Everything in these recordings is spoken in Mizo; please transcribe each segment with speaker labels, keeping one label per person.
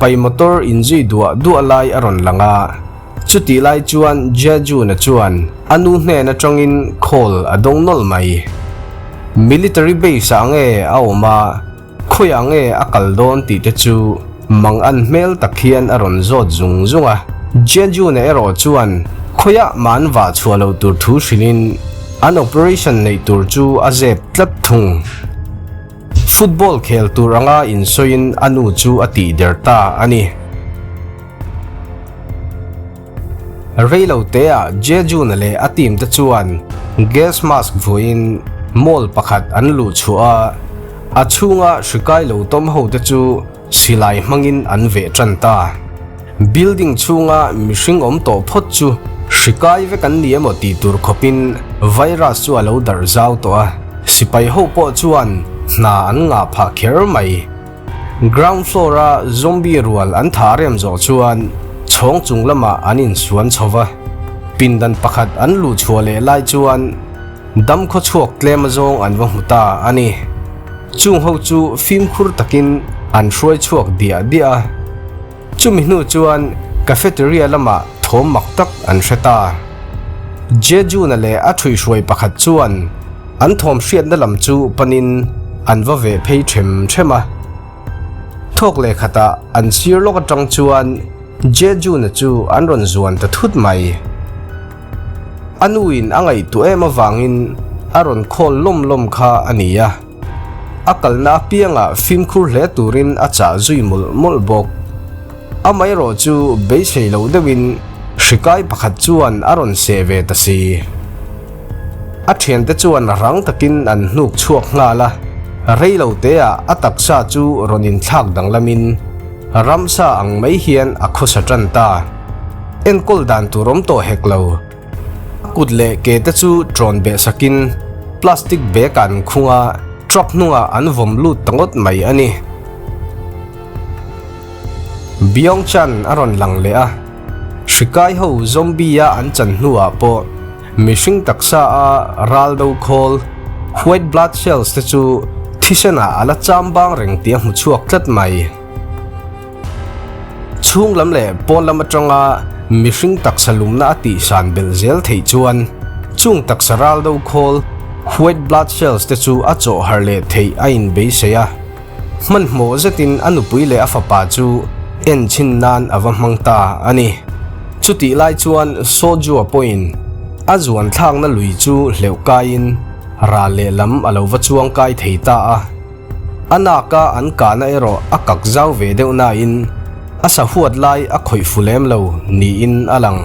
Speaker 1: Sipai motor inzui duah duah lai a rawn lang a, chutih lai chuan Jejuna chuan a nu hnen atangin call a dawng nawlh mai. Military base ah nge a awm a, khawiah nge a kal dawn tih te chu mang an hmel tak hian a rawn zawt zung zung a. Jejuna erawh chuan khawiah mah an vah chhuah loh tur thu hrilhin an operation neih tur chu a zep tlat thung. Football khel tur anga insawiin a nu chu a tih der ta a ni. Reilo teah Jejuna leh a team te chuan gas mask vuahin mall pakhat an luh chhuah a, a chhunga hri kai lo tawm ho te chu silai hmangin an veh tan ta. Building chhunga mihring awm tawh phawt chu hri kai vek an ni emaw tih tur khawpin virus chu a lo darh zau tawh a, sipai ho pawh chuan hna an ngah phah kher mai. Ground floor a zombie rual an thah rem zawh chuan chhawng chung lamah an insuan chho va, pindan pakhat an luh chhuah leh lai chuan dam khaw chhuak tlem azawng an va hmu ta a ni. Chung ho chu fimkhur takin an hruai chhuak diah diah a. Chumi hnu chuan cafeteria lamah thawm mak tak an hre ta. Jejuna leh a ṭhuihhruai pakhat chuan an thawm hriatna lam chu panin an va veh phei ṭhem ṭhem a. Thawk leh khatah an sir lawk aṭang chuan Jejuna chu an rawn zuan ta thut mai. A nuin a ngaihtuah em avangin a rawn khawl lawm lawm kha a ni a. A kalna apiangah fimkhur hle turin a chah zui mawlh mawlh bawk. Amaherawh chu beisei loh deuhin hri kai pakhat chuan a rawn seh ve ta si. A thiante chuan rang takin an hnuk chhuak nghal a, rei lo teah a taksa chu rawn inthlak danglamin ramsa ang mai hian a khawsa tan ta. Enkawl dan tur awm tawh hek lo. A kut leh ke te chu ṭawn beh sakin plastic bag ah an khung a, truck hnungah an vawm lut ta ngawt mai a ni. Byung Chan a rawn lang leh a, hri kai ho zombie a an chan hnuah pawh mihring taksa a ral do khawl, white blood cells te chu thisenah a la cham bang reng tih a hmu chhuak tlat mai. Chhung lam leh pawn lam atanga mihring taksa lumna a tihsan belh zel theih chuan chung taksa ral do khawl, white blood cells, te chu a chawh harh leh theih a inbeisei a. Hmanhmawh zetin a nupui leh a fapa chu en chhin nan a va hmang ta a ni. Chutih lai chuan Sojua pawhin a zuan thlakna lui chu hleuh kaiin ral lehlam a lo va chuang kai thei ta a. A naka an kahna erawh a kak zau ve deuh nain a sa huat lai a khawih fu lem lo niin a lang.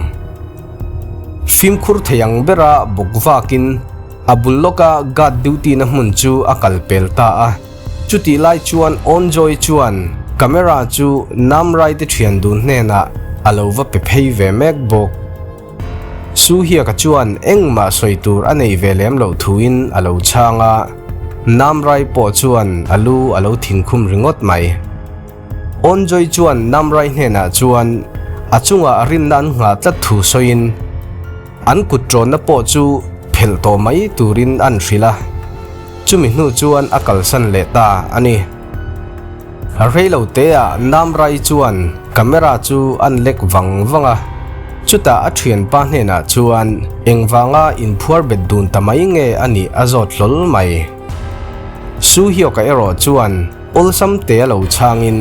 Speaker 1: Fimkhur thei ang bera bawk vakin a bul lawka guard duty na hmun chu a kal pel ta a. Chutih lai chuan Onjoy chuan camera chu Namrai te thian dun hnenah a lo va pe phei ve mek bawk. Su Hiaka chuan engmah sawi tur a nei ve lem loh thuin a lo chhang a, Namrai pawh chuan a lu a lo thinkhum ringawt mai. Onjoy chuan Namrai hnenah chuan a chungah rinna an nghah tlat thu sawiin an kut ṭawnna pawh chu phelh tawh mai turin an hrilh a, chumi hnu chuan a kalsan leh ta a ni. Reilo teah Namrai chuan camera chu an lek vang vang a, chutah a thianpa hnenah chuan engvanga inphuar bet dun ta mai nge a nih a zawt hlawl mai. Su Hyuk-a erawh chuan awlsam te a lo chhangin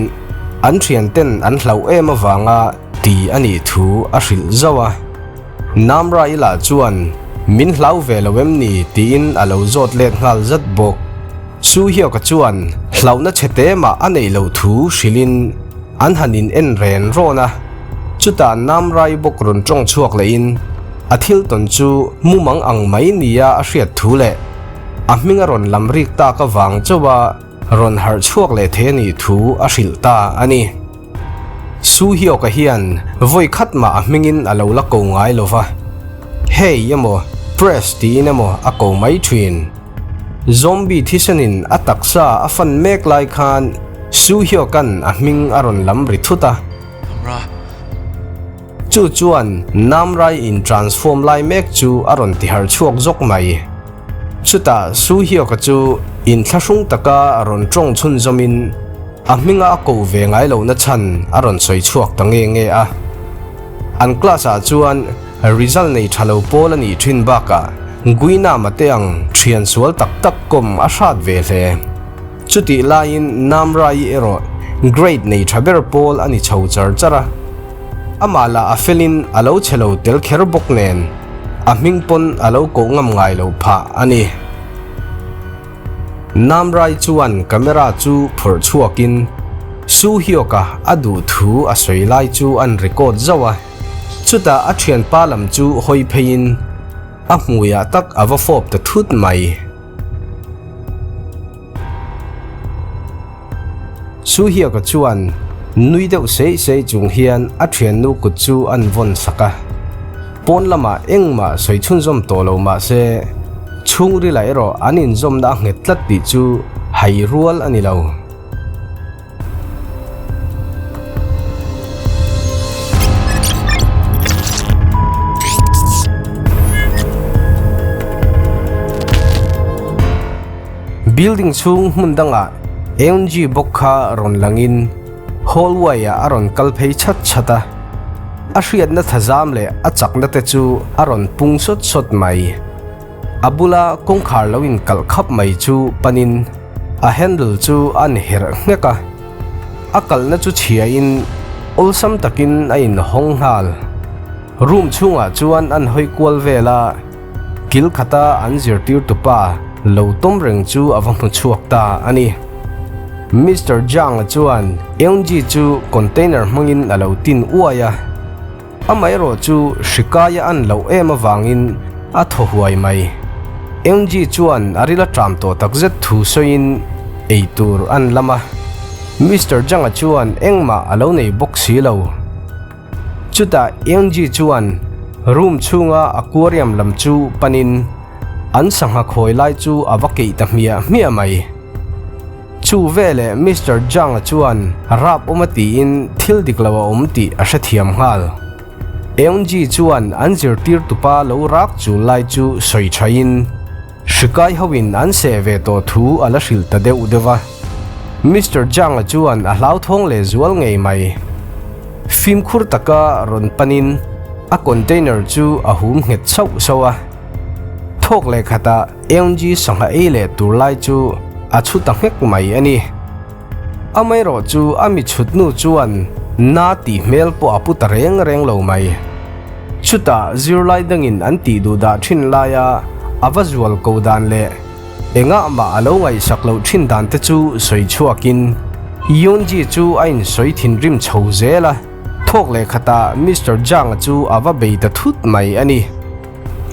Speaker 1: an thianten an hlauh em avanga ti a nih thu a hrilh zauh a. Namrai lah chuan min hlau ve lo em ni tiin a lo zawt let nghal zat bawk. Su Hyuk-a chuan hlauhna chhe te mah a neih loh thu hrilhin an han in en ren rawn a, chutah Namrai bawk rawn tawng chhuak lehin a thil tawn chu mumang ang mai nia a hriat thu leh a hming a rawn lam rik tak avang chauha rawn harh chhuak leh thei a nih thu a hrilh ta a ni. Su Hyuk-a hian vawi khat mah a hmingin a lo la ko ngai lo va, Hey emaw Press tiin emaw a ko mai thin. Zombie thisenin a taksa a fan mek lai khan Su Hyuk-a'n a hming a rawn lam ri thut a. Chu chuan Namrai in transform lai mek chu a rawn ti harh chhuak zawk mai. Chutah Su Hyuk-a chu inthlahrung taka rawn tawng chhunzawmin. A hminga a koh ve ngai lohna chhan a rawn sawi chhuak ta nge nge a. An class ah chuan result nei tha lo pawl a nih thin bakah Guinama te ang thian sual tak tak kawm a hrat ve hle. Chutih laiin Namra-i erawh grade nei tha ber pawl a ni chho char char a. Amah lah a felin a lo chhe lo tel kher bawk nen a hming pawn a lo koh ngam ngai lo phah a ni. Namrai chuan camera chu phawrh chhuakin Su Hyuk-a a duh thu a sawi lai chu an record zauh a, chutah a thianpa lam chu hawi pheiin a hmuiah tak a va fawp ta thut mai. Su Hyuk-a chuan nui deuh sei sei chung hian a thiannu kut chu an vawn sak a. Pawn lamah engmah sawi chhunzawm tawh lo mah se, chhungrila erawh an inzawmna a nghet tlat tih chu hai rual a ni lo. Building chhung hmun dangah Eunji bawk kha rawn langin hallway ah a rawn kal phei chhat chhat a. A hriatna thazam leh a chakna te chu a rawn pung sawt sawt mai. A bula kawngkhar lo inkalh khap mai chu panin a handle chu a ni herh nghek a. A kalhna chu chhiain awlsam takin a inhawng nghal. Room chhungah chuan an hawi kual vel a. Kil khata an zirtirtupa lo tawm reng chu a va hmu chhuak ta a ni. Mister Zhang-a chuan Eunji chu container hmangin a lo tin uai a, amaherawh chu hri kaia an loh em avangin a thaw huai mai. Eunji chuan a ril a ṭam tawh takzet thu sawiin ei tur an lam a, Mister Zhang-a chuan engmah a lo nei bawk si lo. Chutah Eunji chuan room chhunga aquarium lam chu panin an sangha khawi lai chu a va keih ta hmiah hmiah mai. Chu veleh Mister Zhang-a chuan rap awm a tiin thil dik lo a awm tih a hrethiam nghal. Eunji chuan an zirtirtupa lo rak chul lai chu sawi thain, Hrikai hoin an seh ve tawh thu a la hrilh ta deuh deuh a. Mister Zhang-a chuan a hlauthawng leh zual ngei mai. Fimkhur taka rawn panin a container chu a hum nghet sauh sauh a. Thawk leh khatah Eunji sangha ei leh tur lai chu a chhu ta nghek mai a ni. Amaherawh chu a mi chhut nu chuan na tih hmel pawh a pu ta reng reng lo mai. Chutah zirlai dangin an tih duh dah thin laia a va zual ko dan leh engah mah a lo ngaihsak loh thin dan te chu sawi chhuakin Yoonji chu a insawi thinrim chho zel a, thawk leh khatah Mister Jang-a chu a va bei ta thut mai a ni.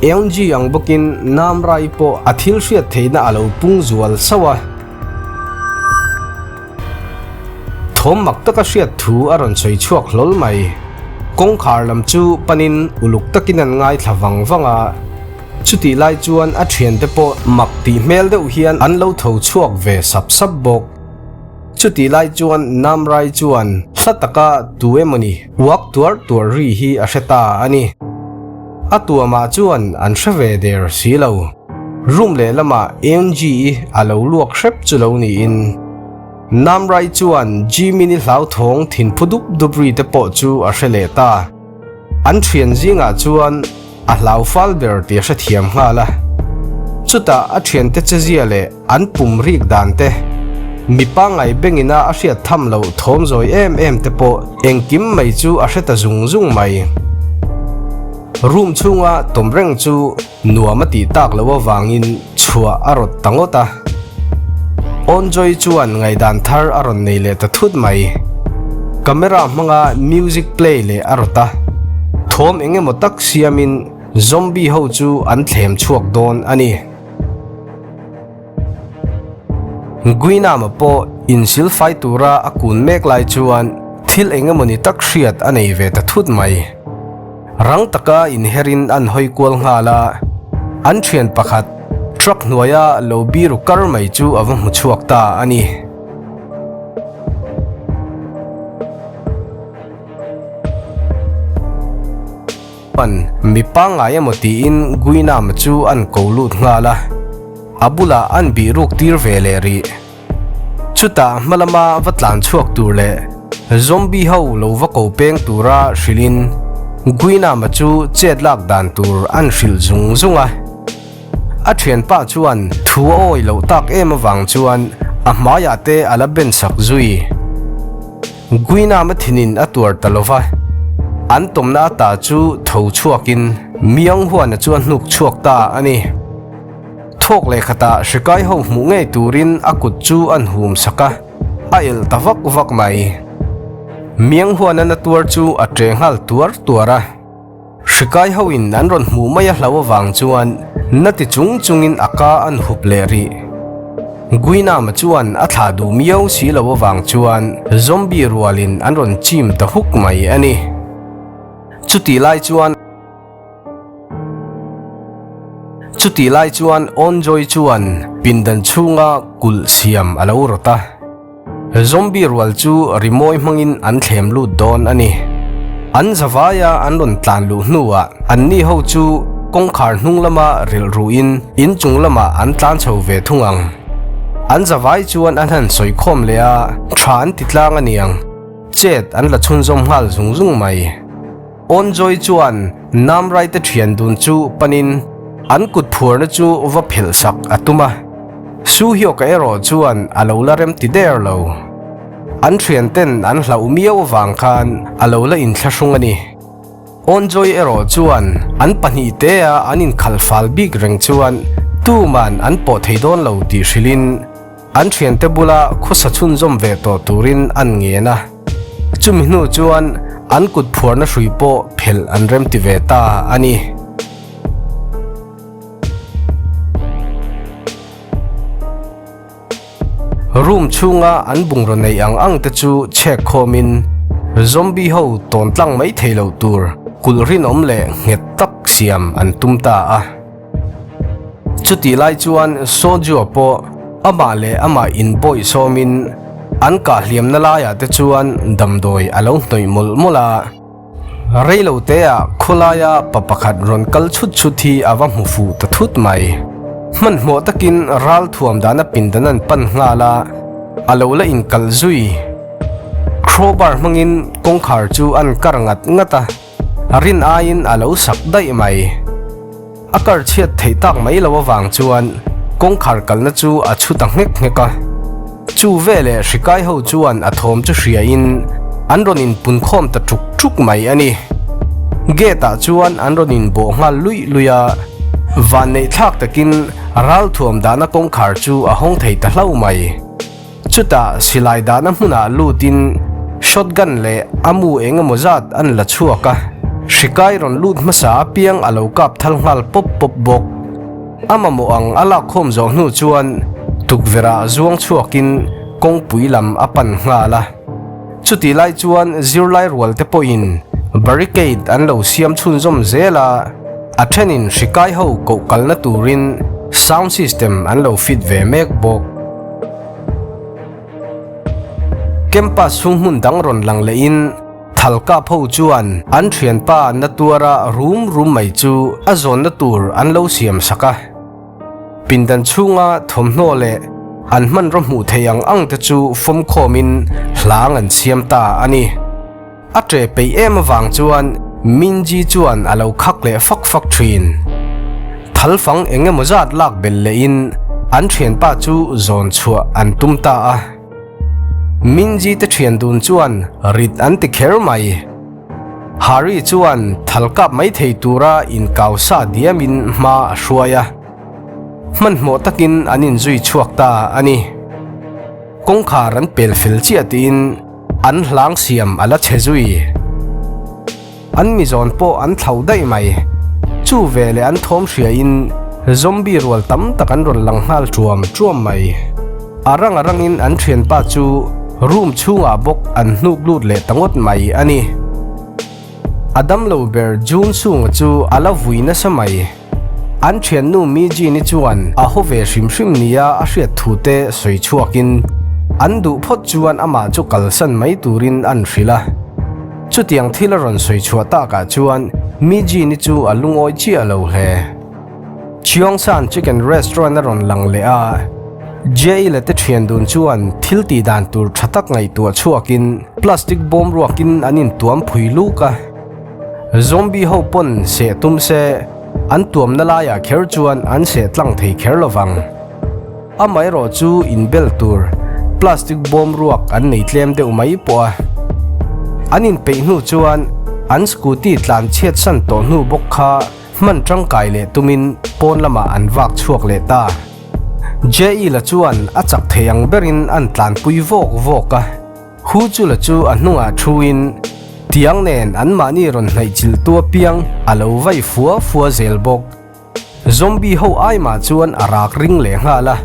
Speaker 1: Eunji ang bawkin Namra-i pawh a thil hriat theihna a lo pung zual sauh a. Thawm mak taka hriat thu a rawn sawi chhuak hlawl mai. Kawngkhar lam chu panin uluk takin an ngaithla vang vang a, chutih lai chuan a thiante pawh mak tih hmel deuh hian an lo tho chhuak ve sap sap bawk. Chutih lai chuan Namrai chuan hla taka tu emawni uak tuar tuar ri hi a hre ta a ni. A tuamah chuan an hre ve der si lo. Room lehlamah Eunji-i a lo luak hrep chu lo niin Namrai chuan Jimin-i hlauthawng thinphu dup dup ri te pawh chu a hre leh ta. An thian zingah chuan a hlau fal ber tih a hrethiam nghal a. Chutah a thiante chezia leh an pum rik dan te, mi pangngai bengina a hriat tham loh thawm zawi em em te pawh engkim mai chu a hre ta zung zung mai. Room chhunga tawm reng chu Nuam a tih tak loh avangin chhuah a rawt ta ngawt a. Onjoy chuan ngaihdan thar a rawn nei leh ta thut mai. Camera hmanga music play leh a rawt a. Thawm eng emaw tak siamin zombie ho chu an thlem chhuak dawn a ni. Guinama pawh insil fai tura a kun mek lai chuan thil eng emaw ni tak hriat a nei ve ta thut mai. Rang taka inherin an hawi kual nghal a, an thian pakhat truck hnuaia lo biru kar mai chu a va hmu chhuak ta a ni. Pan mi pangngai emaw tiin Guinam chu an ko lut nghal a, a bulah an bihruk tir ve leh rih. Chutah hmalama va tlan chhuak tur leh zombie ho lo va ko peng tura hrilhin Guinam-a chu chet lak dan tur an hrilh zung zung a. A thianpa chuan thu a awi loh tak em avang chuan a hmaiah te a la ben sak zui. Guinam-a thinin a tuar ta lo va, an tawmna ata chu tho chhuakin Myung-hwan-a chu a hnuk chhuak ta a ni. Thawk leh khatah hrikai ho hmuh ngei turin a kut chu an hum sak a, a elh ta vak vak mai. Myung-hwan-a na tuar chu a ṭe nghal tuar tuar a. Hrikai ho in an rawn hmuh mai a hlo avang chuan na ti chung chungin a ka an hup leh rih. Guinam-a chuan a thlah duh miau si lo avang chuan zombie rualin an rawn chim ta huk mai a ni. Chutih lai chuan Chutih lai chuan Onjoy chuan pindan chhunga kulh siam a lo rawt a. Zombie rual chu rimawi hmangin an thlem lut dawn a ni. An zavaia an rawn tlan luh hnuah anni ho chu kawngkhar hnung lama rilh ruhin inchung lamah an tlan chho ve thung ang. An zavai chuan an han sawi khawm leh a, tha an ti tlang a niang. Chet an la chhunzawm nghal zung zung mai. Awnjoy chuan Namrai te thian dun chu panin an kut phuarna chu va phelh sak a tum a. Suhyok-a erawh chuan a lo la rem ti der lo. An thian ten an hlauh miau avang khan a lo la inthlahrung a ni. Awnjoy erawh chuan an pahnihtea an inkhalh fal bik reng chuan tuman an pawh thei dawn lo tih hrilhin, An thiante bula khawsa chhunzawm ve tawh turin an ngen a, chumi hnu chuan an kut phuarna hrui pawh phelh an remti ve ta a ni. Room chhunga an bungraw neih ang ang te chu chhek khawmin zombie ho tawn tlang mai thei loh tur kulh rinawm leh nghet tak siam an tum ta a. Chutih lai chuan Sojua pawh amah leh amah inbawih sawmin an kah hliamna laiah te chuan damdawi a lo hnawih mawlh mawlh a. Reilo teah khawlaia pa pakhat rawn kal chhut chhut hi a va hmu fuh ta thut mai. Hmanhmawh takin ral thuam dana pindan an pan nghal a, a lo la inkalh zui. Crowbar hmangin kawngkhar chu an kar ngat ngat a. A rin aiin a lo sak daih mai. A kar chhiat theih tak mai lo avang chuan kawngkhar kalna chu a chhu ta nghek nghek a. Chu veleh hrikai ho chuan a thawm chu hriain an rawn inpun khawm ta ṭuk ṭuk mai a ni. Gate ah chuan an rawn inbawh nghal luih luih a, vanneih thlak takin ralthuam dahna kawngkhar chu a hawng thei ta hlauh mai. Chutah silai dahna hmunah lutin shotgun leh a mu eng emaw zat an la chhuak a, hrikai rawn lut hmasa apiang a lo kap thal nghal pawp pawp bawk. A mamawh ang a lak khawm zawh hnu chuan tukverhah zuang chhuakin kawngpui lam a pan nghal a. Chutih lai chuan zirlai rual te pawhin barricade an lo siam chhunzawm zel a, a thenin hrikai ho koh kalna turin sound system an lo fit ve mek bawk. Campus chhung hmun dang rawn lang lehin Thalkap ho chuan an thianpa na tuara rum rum mai chu a zawnna tur an lo siam sak a. Pindan chhunga thawmhnaw leh an hmanraw hmuh theih ang ang te chu fawmkhawmin hlang an siam ta a ni. A ṭe peih em avang chuan Minji chuan a lo khak leh fak fak ṭhin. Thalfang eng emaw zat lak belh lehin an ṭhianpa chu zawn chhuah an tum ta a. Minji te ṭhian dun chuan rit an ti kher mai. Hari chuan thal kap mai thei tura inkau sa diamin hma a hruai a. Hmanhmawh takin an inzui chhuak ta a ni. Kawngkhar an pel fel chiah tiin An hlang siam a la chhe zui. An mizawn pawh an thlo daih mai. Chu ve leh an thawm hriain zombie rual tam tak an rawn lang nghal ṭuam ṭuam mai. A rang a rangin an ṭhianpa chu room chhungah bawk an hnuk lut leh ta ngawt mai a ni. A damlo ber June Sung-a chu a la vui nasa mai. An thiannu Mi Jin-i chuan a haw ve hrim hrim nia a hriat thu te sawi chhuakin an duh phawt chuan amah chu kalsan mai turin an hrilh a. Chutiang thil a rawn sawi chhuah takah chuan Mi Jin-i chu a lungawi chiah lo hle. Cheongsan Chicken Restaurant a rawn lang leh a. Jail-a te thian dun chuan thil tih dan tur tha tak ngaihtuah chhuakin plastic bawm ruakin an intuam phui luk a. Zombie ho pawn seh tum se an tuamna laiah kher chuan an seh tlang thei kher lo vang. Amaherawh chu inbel tur plastic bawm ruak an nei tlem deuh mai pawh a. An inpeih hnu chuan an scooty tlan chhiatsan tawh hnu bawk kha Hman tangkai leh tumin pawn lamah an vak chhuak leh ta. JE la chuan a chak thei ang berin an tlanpui vawk vawk a. Hu chu la chu a hnungah thuin tiang nen anmahni rawn hnaih chilh tu apiang a lo vai fua fua zel bawk. Zombie ho ai mah chuan a rak ring leh nghal a.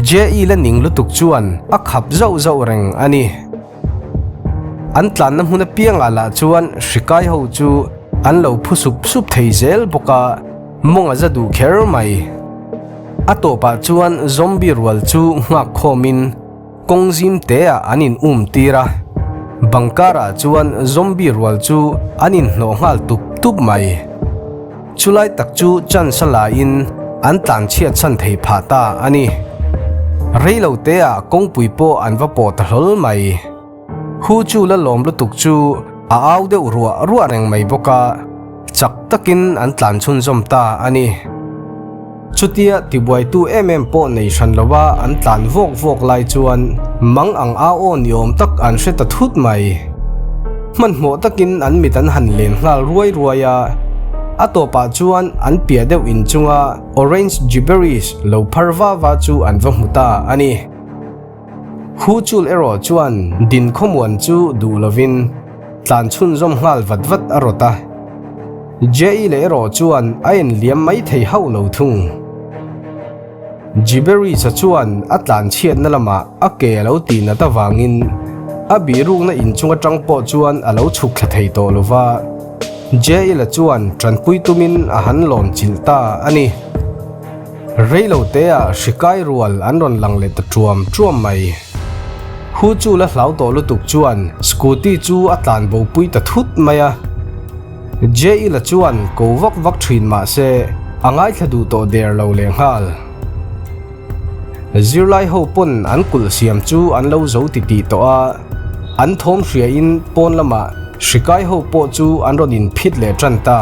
Speaker 1: JE la ning lutuk chuan a khap zauh zauh reng a ni. An tlanna hmun apiangah lah chuan hrikai ho chu an lo phu sup sup thei zel bawk a, mawng a za duh kher mai. A tawpah chuan zombie rual chu nghak khawmin kawng zim teah an in um tir a, bang karah chuan zombie rual chu an inhnawh nghal tup tup mai. Chulai tak chu chance a laiin an tlanchhiat chhan thei phah ta a ni. Rei lo teah kawngpui pawh an va pawh ta hlawl mai. Hu chu la lawm lutuk chu a au deuh ruah ruah reng mai bawk a, chak takin an tlan chhunzawm ta a ni. Chutia tibuaitu em em pawh nei hran lova an tlan vawk vawk lai chuan mang ang au aw ni awm tak an hre ta thut mai. Hmanhmawh takin an mit an han len nghal ruai ruai a, a tawpah chuan an piah deuh inchunga orange gibberish lo phar va va chu an va hmu ta a ni. Hu chul erawh chuan din khawmuan chu duh lovin tlan chhunzawm nghal vat vat a rawt a. Jay leh erawh chuan a en liam mai thei hauh lo thung. Gibberish-a chuan a tlan chhiatna lamah a ke a lo tih nat avangin a bihrukna inchung atang pawh chuan a lo chhuk thla thei tawh lo va. Jay-la chuan tanpui tumin a han lawn chilh ta a ni. Rei lo teah hrikai rual an rawn lang leh ta ṭuam ṭuam mai. Hu chu la hlau tawh lutuk chuan scooty chu a tlan bo pui ta thut mai a. JE la chuan ko vak vak ṭhin mah se a ngaithla duh tawh der lo leh nghal. Zirlai ho pawn an kulh siam chu an lo zo titih tawh a, an thawm hriain pawn lamah hrikai ho pawh chu an rawn inphit leh ṭan ta.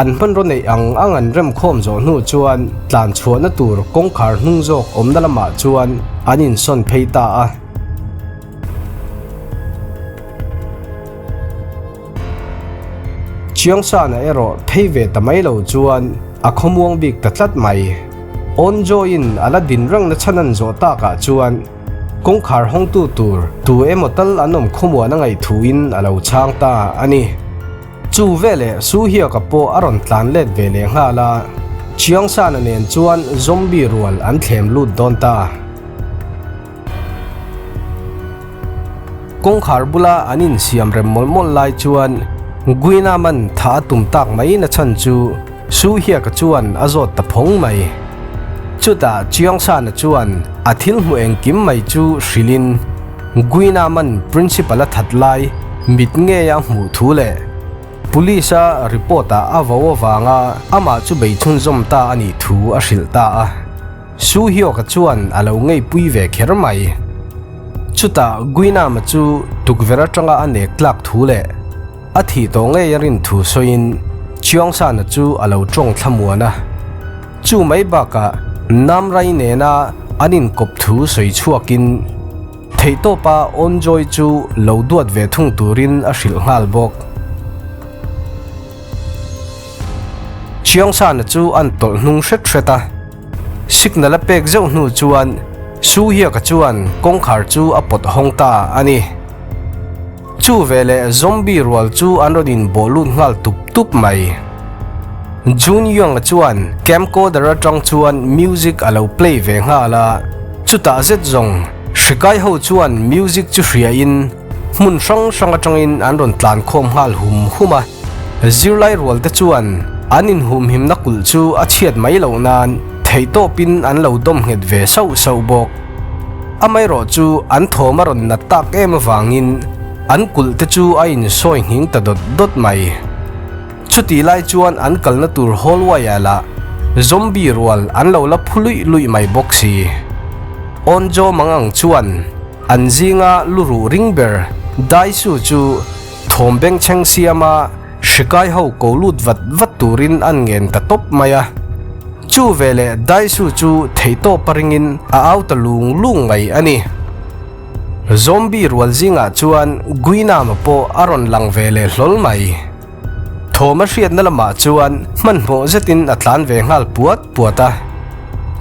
Speaker 1: An hmanraw neih ang ang an remkhawm zawh hnu chuan tlan chhuahna tur kawngkhar hnung zawk awmna lamah chuan an insawn phei ta a. Chiangsana erawh phei ve ta mai lo chuan a khawmuang bik ta tlat mai. Awnjoin a la din rengna chhan an zawh takah chuan kawngkhar hawngtu tur tu emaw tal an awm khawmuan a ngaihthuin a lo chhang ta a ni. Chu veleh Su Hiaka pawh a rawn tlan let ve leh nghal a, Chiangsana nen chuan zombie rual an thlem lut dawn ta. Kawngkhar bula an insiam rem mawlh mawlh lai chuan Guina man tha a tum tak mai na chhan chu Su Hiaka chuan a zawt ta phawng mai. Chutah Chiangsana chuan a thil hmuh engkim mai chu hrilhin, Guina man Principal a that lai mit ngei a hmuh thu leh Police a report ah a vo avanga amah chu bei chhunzawm ta a nih thu a hrilh ta a. Su Hyok-a chuan a lo ngeipui ve kher mai. Chutah Guinam-a chu tukverh atanga a nek tlak thu leh a thih tawh ngei a rin thu sawiin Cheong-san-a chu a lo tawng thlamuan a. Chu mai bakah Namrai nena an inkawp thu sawi chhuakin theihtawpa Onjoy chu lo duat ve thung turin a hrilh nghal bawk. Chiangsana chu an tawlh hnung hret hret a, signal a pek zeuh hnu chuan Su Hiaka chuan kawngkhar chu a pawt hawng ta a ni. Chu veleh zombie rual chu an rawn inbawh lut nghal tup tup mai. Jun Young-a chuan camcorder atang chuan music a lo play ve nghal a, chutah zet zawng hrikai ho chuan music chu hriain hmun hrang hrang atangin an rawn tlan khawm nghal hum hum a. Zirlai rual te chuan an inhumhimna kulh chu a chhiat mai loh nan theihtawpin an lo dawm nghet ve sauh sauh bawk. Amaherawh chu an thawm a rawn nat tak em avangin an kulh te chu a insawi nghing ta dawt dawt mai. Chutih lai chuan an kalna tur hallway ah lah zombie rual an lo la phu luih luih mai bawk si. Onjo Mangang chuan an zinga lu ruh ring ber Daisu chu thawm bengchheng siama hrikai ho ko lut vat vat turin an ngen ta tawp mai a. Chu veleh Daisu chu theihtawpa ringin a au ta lung lung mai a ni. Zombie rual zingah chuan Guinama pawh a rawn lang ve leh hlawl mai. Thawm a hriatna lamah chuan hmanhmawh zetin a tlan ve nghal puat puat a.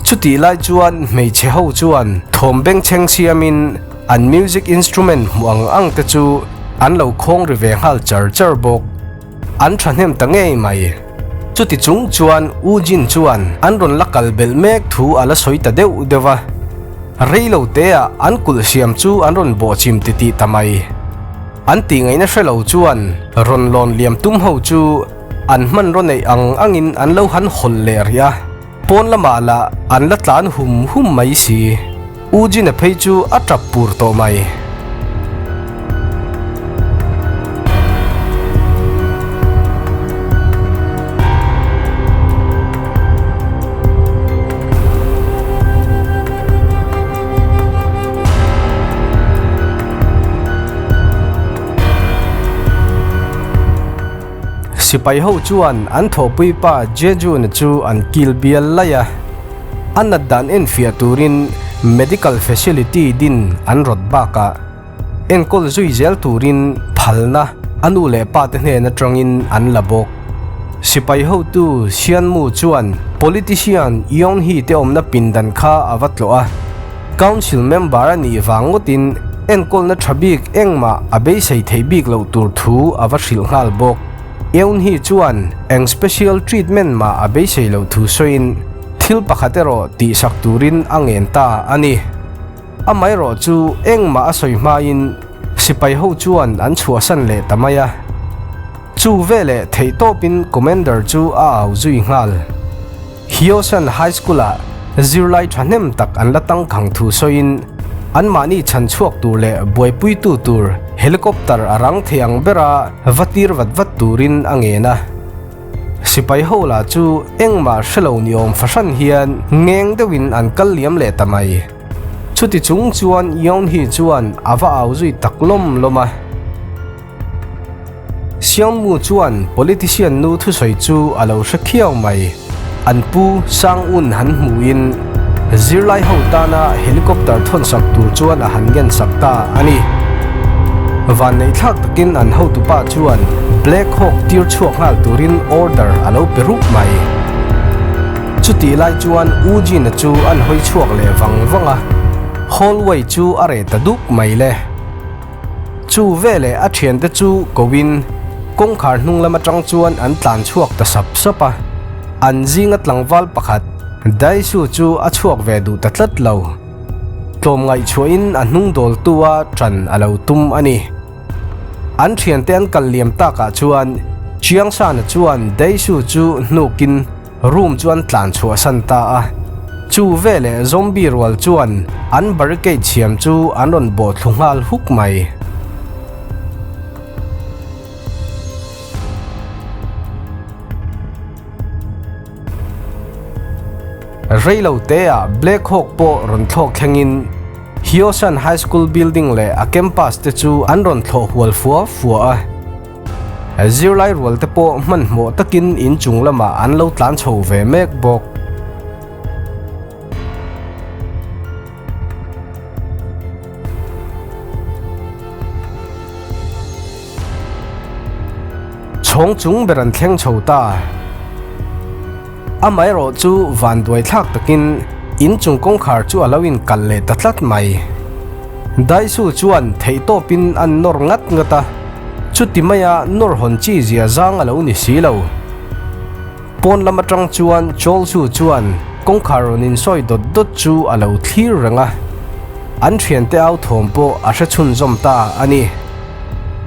Speaker 1: Chutih lai chuan hmeichhe ho chuan thawm bengchheng siamin an music instrument hmuh ang ang te chu an lo khawng ri ve nghal char char bawk. An thahnem ta ngei mai. Chuti chung chuan U Jin chuan an rawn la kal belh mek thu a la sawi ta deuh deuh va. Rei lo teah an kulh siam chu an rawn bawhchim titih ta mai. An tih ngaihna hre lo chuan rawn lawn liam tum ho chu an hmanraw neih ang angin an lo han hawlh leh rih a, pawn lamah lah an la tlan hum hum mai si. U Jin-a phei chu a tap pur tawh mai. Sipai ho chuan an thawhpui pa Jejun-a chu an kil bial laih a, a nat dan enfiah turin medical facility din an rawt bakah enkawl zui zel turin phalna a nu leh pa te hnen atangin an la bawk. Sipai hotu Sianmu chuan politician Yeonhee te awmna pindan kha a va tlawh a. Council member a nih vang ngawtin enkawlna tha bik engmah a beisei thei bik loh tur thu a va hrilh nghal bawk. Eunhee chuan eng special treatment mah a beisei loh thu sawiin thil pakhat erawh tihsak turin a ngen ta a ni. Amaherawh chu engmah a sawi hmain sipai ho chuan an chhuahsan leh ta mai a. Chu veleh theihtawpin Commander chu a au zui nghal. Hyosan High School-ah zirlai thahnem tak an la tangkhang thu sawiin, anmahni chhan chhuak tur leh buaipuitu tur helicopter a rang thei ang bera va tir vat vat turin a ngen a. Sipai ho lah chu engmah hre lo ni awm fahran hian ngeng deuhin an kal liam leh ta mai. Chuti chung chuan Yeonhee chuan a va au zui tak lawm lawm a. Xiaomu chuan politician nu thusawi chu a lo hre khiau mai. An pu Sang Un han hmuhin zirlai ho tana helicopter thawnsak tur chuan a han ngensak ta a ni. Vanneihthlak takin an hotupa chuan Black Hawk tir chhuak nghal turin order a lo pe rup mai. Chutih lai chuan U Jin-a chu an hawi chhuak leh vang vang a, hallway chu a reh ta duk mai le. Chu veleh a thiante chu koin kawngkhar hnung lam atang chuan an tlan chhuak ta sap sap a, an zinga tlangval pakhat Daisu chu a chhuak ve duh ta tlat lo. Tlawmngaih chhuahin a hnung dawltu a ṭan a lo tum a ni. An thiante an kal liam takah chuan Chiangsana chuan Daisu chu hnukin Room chu an tlan chhuahsan ta a, chu veleh zombie rual chuan an barricade siam chu an rawn bawh thlu nghal huk mai. Reilo teah Black Hawk pawh rawn thlawk thlengin Hyosan High School building leh a campus te chu an rawn thlawh hual fua fua a. Zirlai rual te pawh hmanhmawh takin inchung lamah an lo tlan chho ve mek bawk. Chhawng chung ber an thleng chho ta. Amaherawh chu vanduai thlak takin inchung kawngkhar chu a lo inkal leh ta tlat mai. Daisu chuan theihtawpin an nawr ngat ngat a, chuti maia nawr hawn chi zia zang a lo ni si lo. Pawn lam atang chuan Chawlsu chuan kawngkhar rawn insawi dawt dawt chu a lo thlir reng a, an thiante au thawm pawh a hre chhunzawm ta a ni.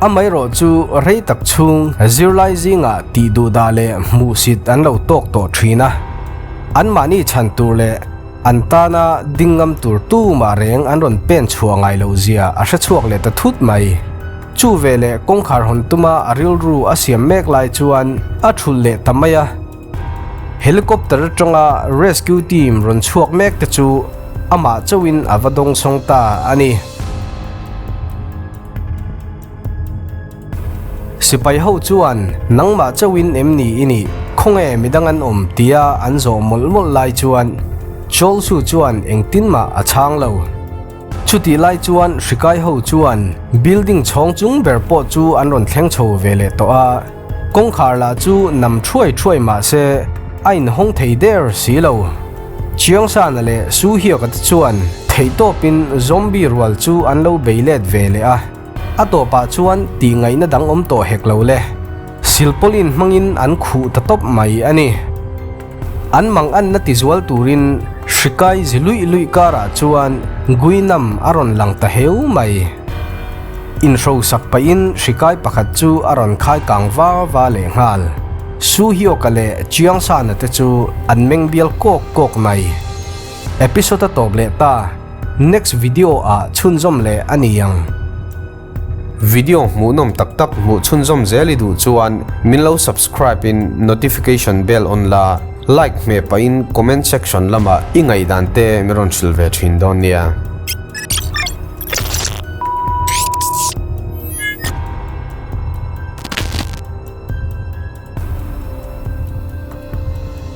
Speaker 1: Amaherawh chu rei tak chhung zirlai zingah tih duhdah leh hmuhsit an lo tawk tawh thin a, anmahni chhan tur leh An tana ding ngam tur tumah reng an rawn pen chhuah ngai loh zia a hre chhuak leh ta thut mai. Chu veleh kawngkhar hawn tuma a rilru a siam mek lai chuan a thulh leh ta mai a. Helicopter atanga rescue team rawn chhuak mek te chu amah chauhin a va dawngsawng ta a ni. Sipai ho chuan, Nangmah chauhin em ni i nih? Khawnge midang an awm? tia an zawh mawlh mawlh lai chuan Chawlsu chuan engtin mah a chhang lo. Chutih lai chuan hrikai ho chuan building chhawng chung ber pawh chu an rawn thleng chho ve leh tawh a, kawngkhar lah chu nam thuai thuai mah se a inhawng thei der si lo. Chiangsana leh Suhiaka te chuan theihtawpin zombie rual chu an lo bei let ve leh a. A tawpah chuan tih ngaihna dang awm tawh hek lo le. Silpawlin hmangin an khuh ta tawp mai a ni. An mang anna tizual turin hrikai zi luih luih karah chuan Guinam a rawn lang ta heu mai. Inhrosak pahin hrikai pakhat chu a rawn khai kang va va leh nghal. Su Hioka leh Chiang Sana te chu an meng bial kawk kawk mai. Episode a tawp leh ta. Next video ah chhunzawm leh a ni ang.
Speaker 2: Video hmuhnawm tak tak hmuh chhunzawm zel i duh chuan min lo subscribe in notification bell on la, like hmeh pahin comment section lamah i ngaihdan te min rawn hrilh ve thin dawn nia.